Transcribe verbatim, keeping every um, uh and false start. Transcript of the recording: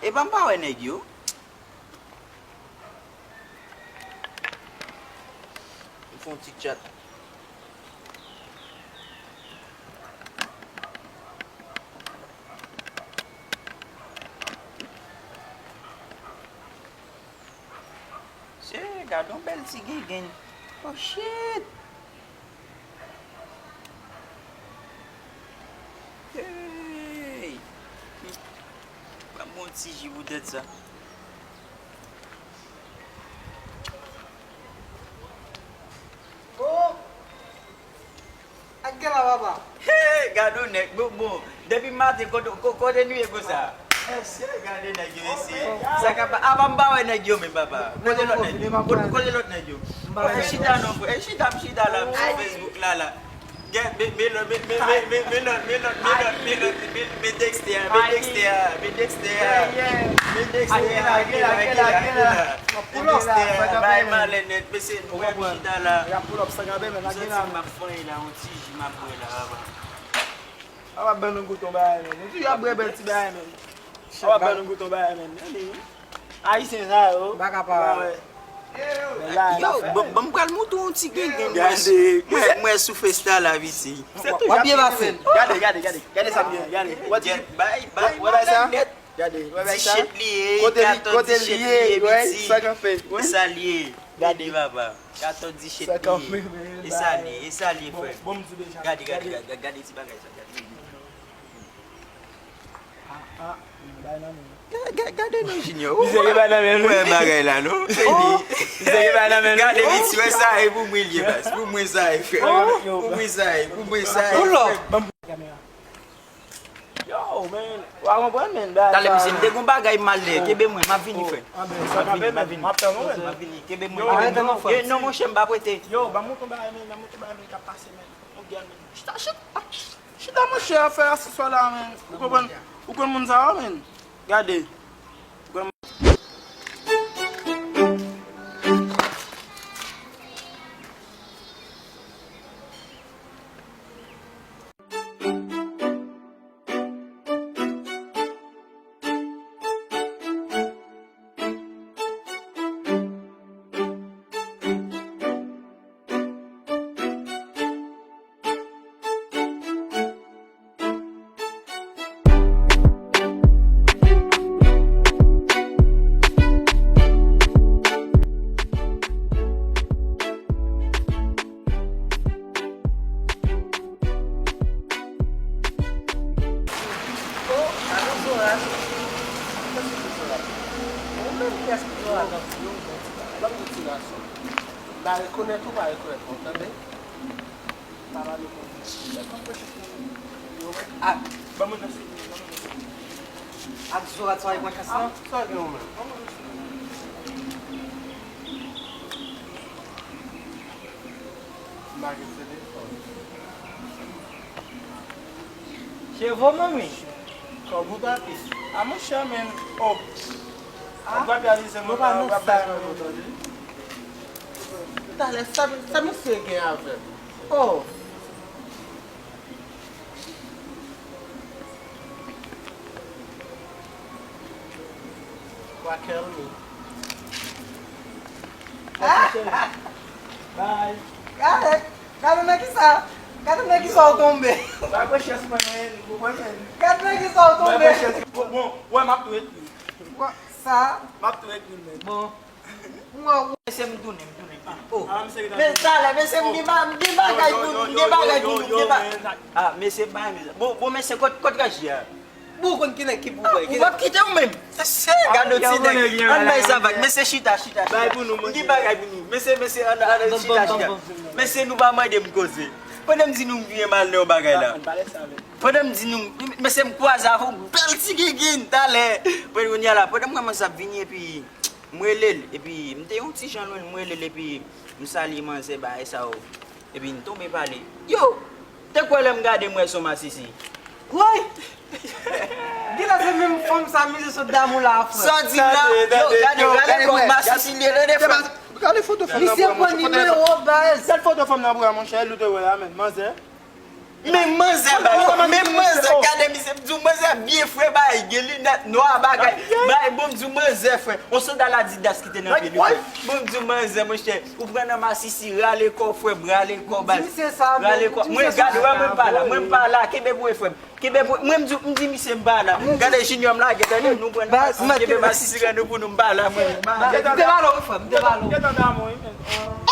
Epa m pa wè nèg yo. M fè yon ti tchat. Se, gade yon bèl ti gengenn. Oh shit! Hey! Ban m yon ti ji poutèt sa. Oh! Ak gala, papa. Hey, gade yon nèg, bon, bon. Depi maten, kote, ko-, kote nou ye konsa? Mesye, gade nèg yo mesye. Sa ka pa, apa m pa wè nèg yo menm, papa. Kote lòt nèg yo? Kote, kote lòt nèg yo? Hey, chita non, frè. Hey, chita, m chita la, m sou Facebook la, la. Gen, men, men lòt, men, men, men, men, men lòt, men lòt, men lòt, men lòt, men, men Dexter a, men Dexter a, men Dexter a, men Dexter a, gen la, gen la, gen la, gen la. Men Dexter a, bay malè nèt, mesye, nou wè m chita la. M santi m ap fanyen la, yon ti ji m ap bwè la, papa. A w ap ban nou goute yon bagay, menn. Nou toujou ap bwè bèl ti bagay, menn. A w ap ban nou goute yon bagay, menn. Ann, wi. Ayisyen sa yo. M pa ka pa. Yo, bon, bon, m pral montre w yon ti gengenn, mwen, mwen, mwen sou festa la, piti. W ap byen pase. Gade, gade, gade. Gade sa byen, gade. Wè ti, bay, bay, wè bay sa? Gade, wè bay sa? T-shirt li ye, kote li, katòz kote li t-shirt ye, li ye, wè, piti. Sa k ap fèt, wè. E sa li ye. Gade, papa. Katòz t-shirt li ye. E sa li ye, e sa li ye, frè. Gade, gade, gade, gade ti bagay sa, gade. Ah, ah, bay nan men. Ga-, ga-, gade non, Junior. Misye gen bay nan men, wi. Ou wè bagay la, non? Se li. Misye gen bay nan men, wi. Gade, piti, wè sa, e pou mwen li ye, baz. Pou mwen sa, e, frè. Pou mwen sa, e, pou mwen sa, e, frè. Pull up. Ban m kamera. Yo, man. W a konprann, man. Talè, misye, m te gon bagay m al dèyè. Kenbe mwen, m ap vini, frè. M ap vini, m ap vini. M ap vini, kenbe mwen, kenbe mwen. Yo, non, monchè, m p ap rete. Yo, ban m montre w bagay, man. Ban m montre w bagay, man, k ap pase, man. Yon gèl, man. Chita, chita. Chita, monchè, afè aseswa la, menn. Ou konprann? Ou konn moun sa yo, menn? Gade. Oh, alo, Zora. Ou menm, kiyès ki Zora nan vi w? Ban m di ti gason. M pa rekonèt ou, pa rekonèt mwen, tande? Pa pale pou mwen. Ah, ban mwen nan sou. Ak Zora, sa e pran chans lan? Sa gen ou menm? M pa gen telefòn. Cheve manmi. Kòb ou, papi? A, monchè, men, oh. A, ou pa realize mwen pa nan sa, non, tande. Talè, sa, sa misye gen avè m? Oh. Raquel, mi. Bye. Gade, gade nan kisa, gade nan kisa w tonbe. Bay pran chans mwen, ou konprann? Gade nan kisa w tonbe. Bay pran chans. Bon, bon, wè, m ap tou ekri. Sa. M ap tou ekri, men. Bon. Mesye, m tounen, m tounen. Oh. Men talè, mesye, m gen ba-, m gen bagay pou nou, m gen bagay pou nou, m gen ba-, ah, mesye, bay mizè. Bon, bon, mesye, kot, kot Raji a? Bon, ou konn ki nèg ki pou bay. Ou p ap kite ou menm. Mesye, gade yon ti nèg. Ann bay sa vag. Mesye, chita, chita, chita. M gen bagay pou nou. Mesye, mesye, ann, ann, chita, chita. Mesye, nou pa mande m koze. Pandan m di nou m byen mal nan yon bagay la. Pandan m di nou, mesye, m kwaze avè yon bèl ti gigin talè. Pandan kounye a la, pandan m kòmanse ap vini epi m rele l, epi m te yon ti jan lwen, m rele l, epi m salye manzè, bagay sa yo. Epi m tonbe pale. Yo! Te kwè lè m gade m wè se yon masisi. Woy! Genlè se menm fanm sa misye sot damou la, frè. Sa w di m la? Yo, gade, gade kòm masisi li ye, tande, frè. Gade foto fanm nan. Misye pran nimewo baz. Gade foto fanm nan, monchè, ou te wè la, men, manzè. Men manzè ba yo, men manzè, gade misye, m di w manzè byen fre, bay gen linèt nwa, bagay, bay bon, m di w manzè fre, on sandal Adidas ki te nan pye li fre. Bon, m di w manzè, monchè, ou pran nan masisi, rale kò w, frè m, rale kò w, bay. Rale kò w. Mwen, gade, wè, mwen pa la, mwen pa la, kenbe pou mwen, frè m. Kenbe pou mwen, m di, m di misye m pa la. Gade Junior m lage, tande, nou pran nan masisi, kenbe masisi, rann nou pou nou, m pa la, mwen. M te ba l, wi, frè m, m te ba l.